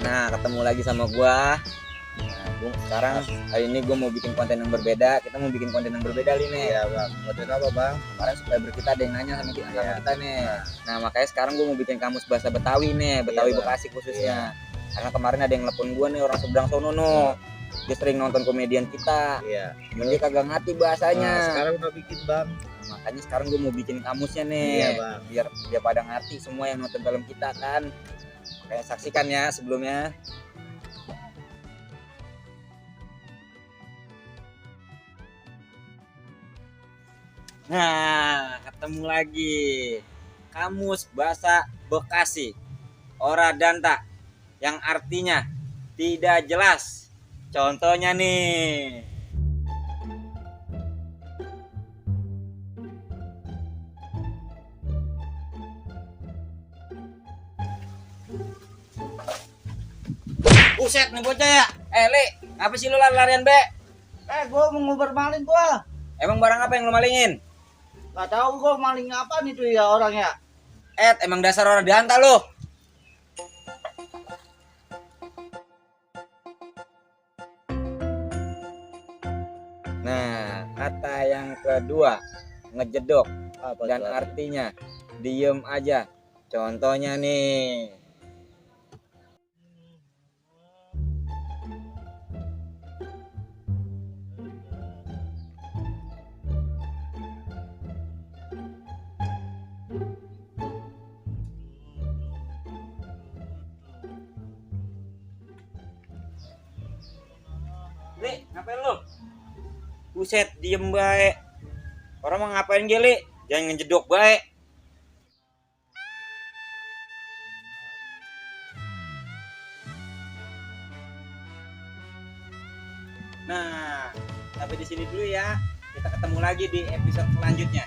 Nah, ketemu lagi sama gua. Nah, gua sekarang hari ini gua mau bikin konten yang berbeda. Kita mau bikin konten yang berbeda nih. Iya bang, konten apa bang? Kemarin subscriber kita ada yang nanya sama kita, Iya. nih. Nah, makanya sekarang gua mau bikin kamus bahasa Betawi nih, Betawi Bang. Bekasi khususnya. Karena kemarin ada yang nelpon gua nih orang seberang sono no. Dia sering nonton komedian kita. Iya. Cuman dia kagak ngerti bahasanya. Nah, sekarang udah bikin bang. Nah, makanya sekarang gua mau bikin kamusnya nih. Iya bang. Biar pada ngerti semua yang nonton film kita kan. Makanya saksikan ya sebelumnya. Nah, ketemu lagi. Kamus Bahasa Bekasi. Ora danta yang artinya tidak jelas. Contohnya nih. Buset nih bocah ya. Li, apa sih lu lari-larian, Be? Gua mau ngobar maling gua. Emang barang apa yang lu malingin? Gak tahu gua maling apa nih tuh ya orangnya. Emang dasar orang dianta lu. Nah, kata yang kedua, ngejedok Apa dan tuh? artinya diem aja. Contohnya nih. Li, ngapain lu? Buset, diem baik. Orang mau ngapain Gili? Jangan ngejedok baik. Nah, sampai di sini dulu ya. Kita ketemu lagi di episode selanjutnya.